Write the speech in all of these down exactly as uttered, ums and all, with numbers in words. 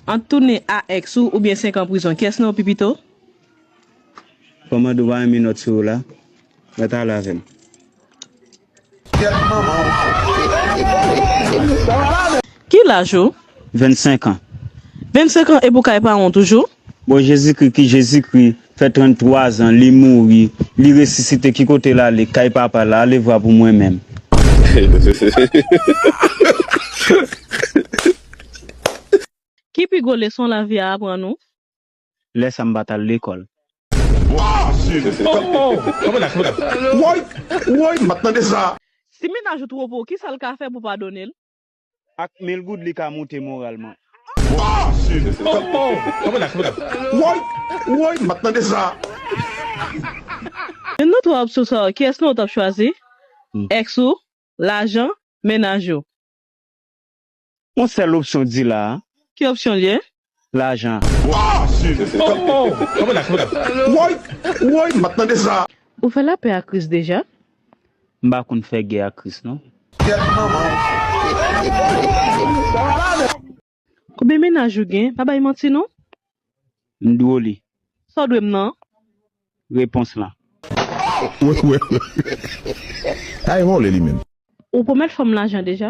Ant tounen a èks ou oubyen senk an prizon, kiyès nan yo pi pito? Kòmande w pa renmen nòt sou yo la? Mèt ale avè m. Ki laj ou? Vennsenk an. Vennsenk an, epi w kay paran w toujou? Bon, Jezikri ki Jezikri, fè tranntwa zan, li mouri, li resisite, ki kote l ale? Kay papa l, alevwa pou mwen menm. Ki pi gwo leson lavi a aprann ou? Lè sa m pa t al lekòl. Woy! Woy! M pa t tande sa! Si mennaj ou twonpe w, kisa l ka fè pou w padone l? Ak mil goud li ka moute moralman. Woy! Woy! M pa t tande sa! Youn nan twa opsyon sa yo, kiyès nan w t ap chwazi? Èks ou, lajan, mennaj ou? Yon sèl opsyon di la a. Ki opsyon l ye? Lajan. Woy! Woy! M pa t tande sa! Ou fè lapè ak Kris deja? M pa konn fè gè ak Kris non. Konbyen mennaj ou gen? Pa bay manti non. M dwe w li. Sa w dwe m nan? Repons lan. Ay vòlè li menm. Ou pwomèt fanm lajan deja?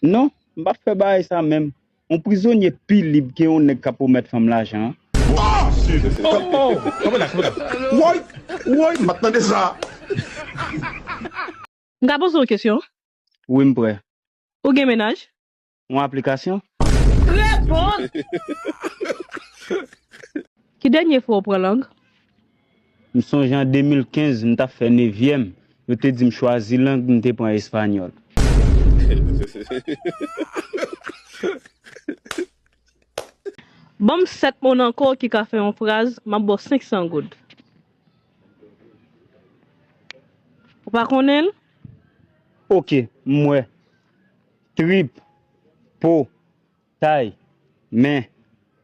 Non, m p ap fè bagay sa menm. Yon prizonye pi lib ke yon nèg k ap pwomèt fanm lajan. Woy! Woy! M pa t tande sa! M ka poze w yon kesyon? Wi, m prè. Ou gen mennaj? Yon aplikasyon? Reponn! Ki dènye fwa w pran lang? M sonje an de mil kenz, m t ap fè nevyèm, yo te di m chwazi lang, m te pran espanyòl. Ban m sèt mo nan kò w ki ka fè yon fraz, m ap ba w senk san goud. Ou pa konnen l? Oke, m wè. Trip, po, tay, men,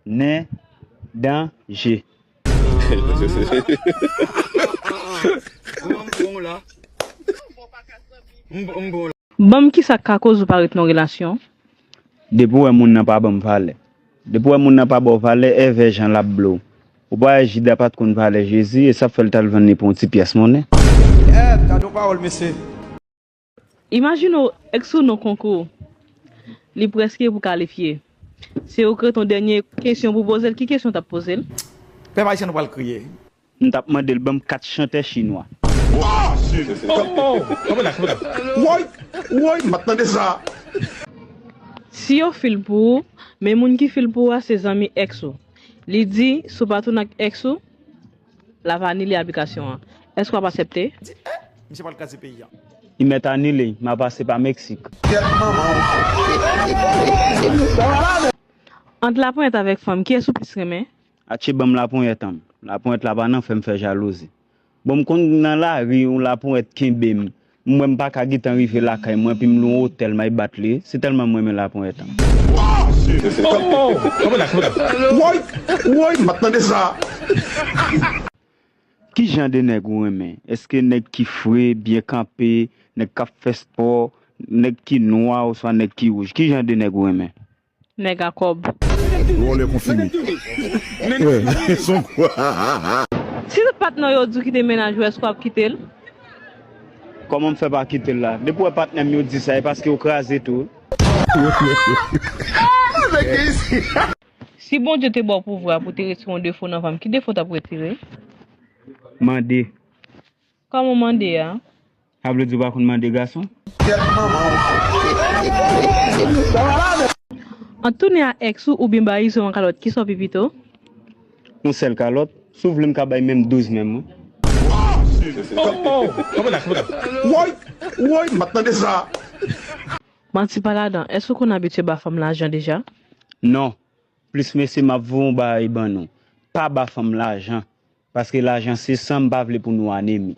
nen, dan, je. Ban m kisa k ka koz ou pa ret nan yon relasyon. Depi w wè moun nan pa ban m valè. Depi w wè moun nan pa ba w valè, èvè jan l ap blo w. Ou pa wè Jida pa t konn valè Jezi, e sa fè l t al vann li pou yon ti pyès monnen. Èt, gade yon pawòl, mesye. Imajine w, èks ou nan konkou. Li prèske pou kalifye. Si yo kreye yon dènye kesyon pou poze l, ki kesyon w t ap poze l? Pèp ayisyen, nou pral kriye. M t ap mande l ban m kat chantè chinwa. Woy! Woy! M pa t tande sa! Si yo fil pou ou, men moun ki fil pou ou a se zanmi èks ou. Li di, si w pa tounen ak èks ou, l ap anile aplikasyon an. Èske w ap aksepte? Di, eh, misye pral kraze peyi a. Li mèt anile, m a pase pa Meksik. Ant laponyèt avèk fanm, kiyès ou plis renmen? Atche ban m laponyèt an m. Laponyèt la pa nan fè m fè jalouzi. Bon, m konn nan lari, yon laponyèt kenbe m. M wè m pa ka gentan rive lakay mwen, epi m lwe yon otèl, m al bat li. Se tèlman m renmen laponyèt an m. Woy! Woy! M pa t tande sa! Ki jan de nèg ou renmen? Èske nèg ki fre, byen kanpe, nèg k ap fè spò, nèg ki nwa oswa nèg ki wouj? Ki jan de nèg ou renmen? Nèg a kòb. Vòlè konfime. Wè, son kwa. Si tout patnè w yo di w kite mennaj ou, èske w ap kite l? Kòman m fè pa kite l la? Depi w wè patnè m yo di sa, e paske yo kraze tou. Si Bondye te ba w pouvwa pou w te retire yon defo nan fanm, ki defo w t ap retire? Mande. Kòman w mande a? Sa vle di w pa konn mande gason? Ant tounen a èks ou oubyen bay izo yon kalòt, kisa w pi pito? Yon sèl kalòt. Si w vle, m ka bay menm douz menm, wi. Woy! Woy! M pa t tande sa! Manti pa ladan. Èske w konn abitye ba fanm lajan deja? Non. Plis mesye, m ap voye yon bagay ban nou. Pa ba fanm lajan. Paske lajan se san, m pa vle pou nou anemi.